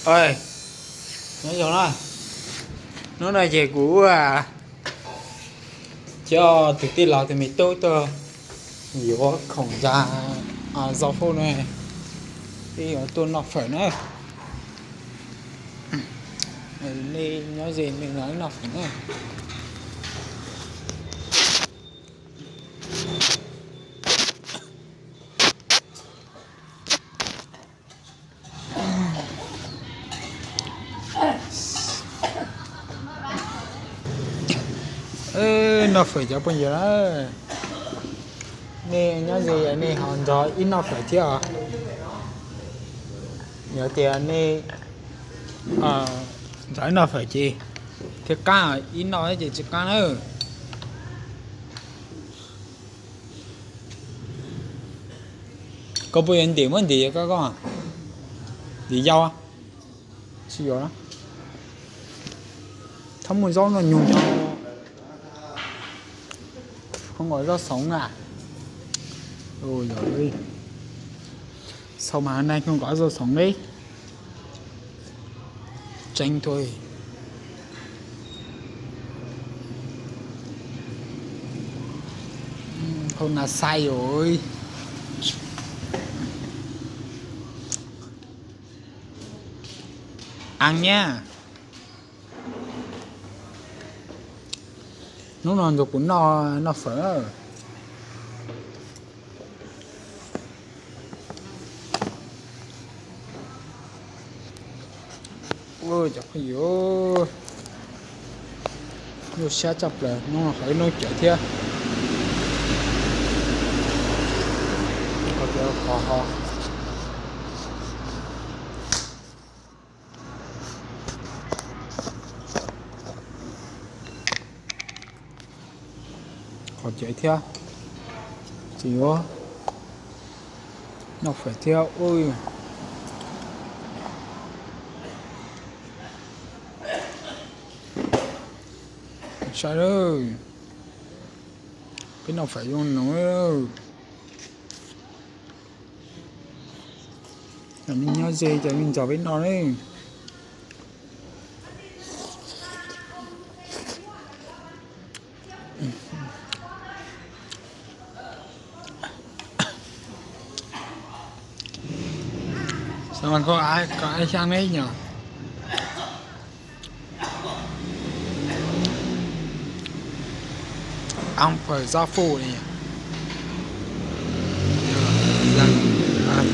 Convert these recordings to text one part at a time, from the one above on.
Oj, nyob zoo na, hnub no ces kuv coj tus tij laug tus me tub tuaj yuav khoom ntxa, zaum hauj no, peb yuav tuaj noj fawm na. Nej nyob ze nej los noj fawm na. Noj fawm cov phooj ywg na, nej nyob ze nej ho nrog ib noj fawm thiab os. Yog tias nej nrog ib noj fawm ces thiaj qab, ib noj ces tsis qab na. Koj puas yuav ntim muab ntim koj, koj ntim yau, tsis yuav na. Txhob muaj zaub noj nyoos, ho nqos zaub xoov na. Xaus mas nag nyoos nqos zaub xoov li. Tseeb thuj. Khau nas xais os. Ăn nha. Hnub no nrog kuv noj, noj fawm. Cov phooj ywg, nyuaj siab tshaj plaws, hnub no qhov ib hnub cawv thiab. Qhov cawv qhov ho. Qhov cawv thiab, tsis yuav noj fawm thiab ua. Saib, peb noj fawm zoo no. Cov me nyob ze cov me nrog peb noj ne. Sao mà có ai, có ai sang đấy nhỉ? Ông phải giáo phụ này nhỉ? Giáo, à,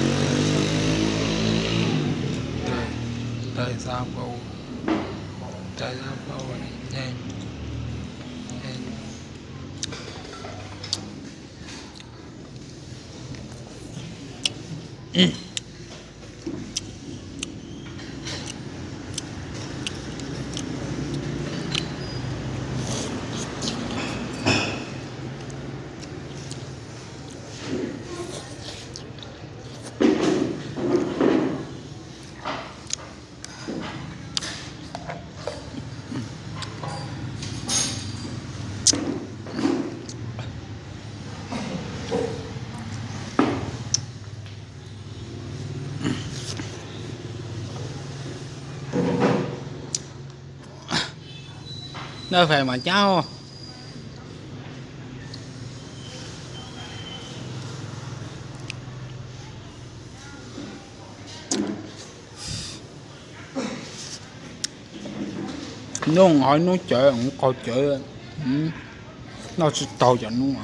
thầy giáo phụ. Thầy giáo phụ này, thầy, thầy. Noj fawm mas cab. Hnub no hnub cawv, qaug cawv, noj tsis tau cov hnub.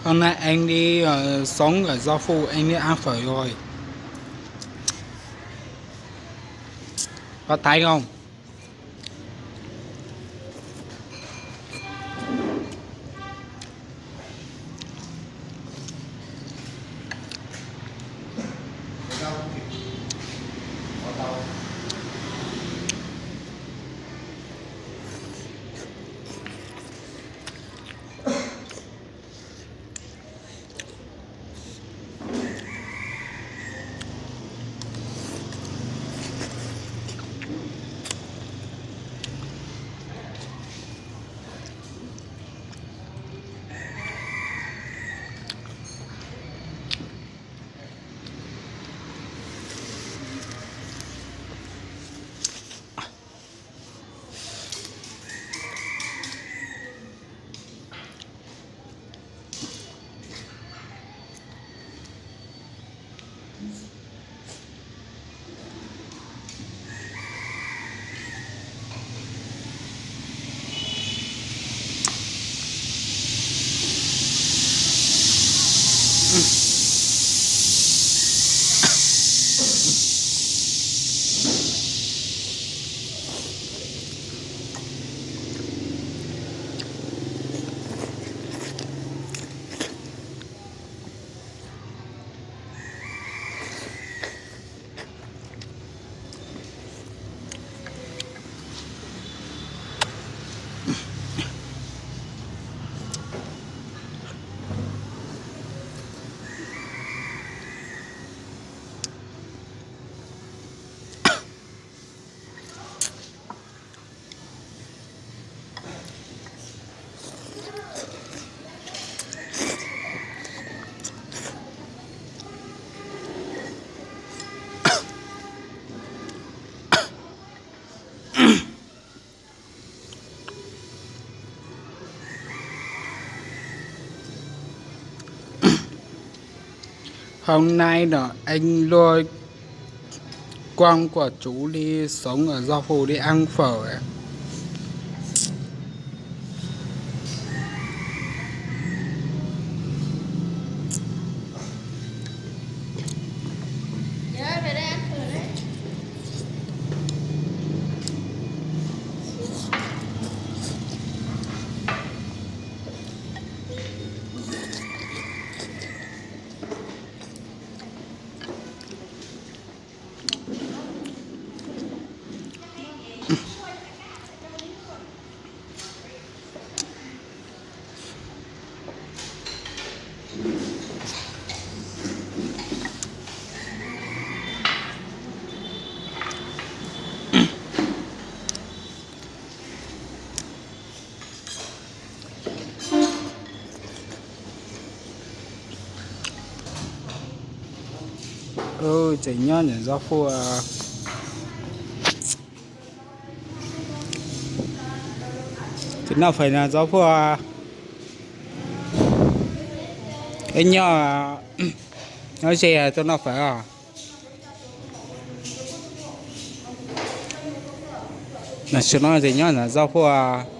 Hôm nay anh đi ờ, sống ở Gia Phù, anh đi ăn phở rồi. Có thấy không? Hôm nay là anh Lôi Quang của chú đi sống ở Gia Phù đi ăn phở. Tseem nyob ntawm Zov Phuaj. Tseem noj fawm ntawm Zov Phuaj. Ib nyob, nyob ze tuaj noj fawm os. Tam sim no tseem nyob ntawm Zov Phuaj.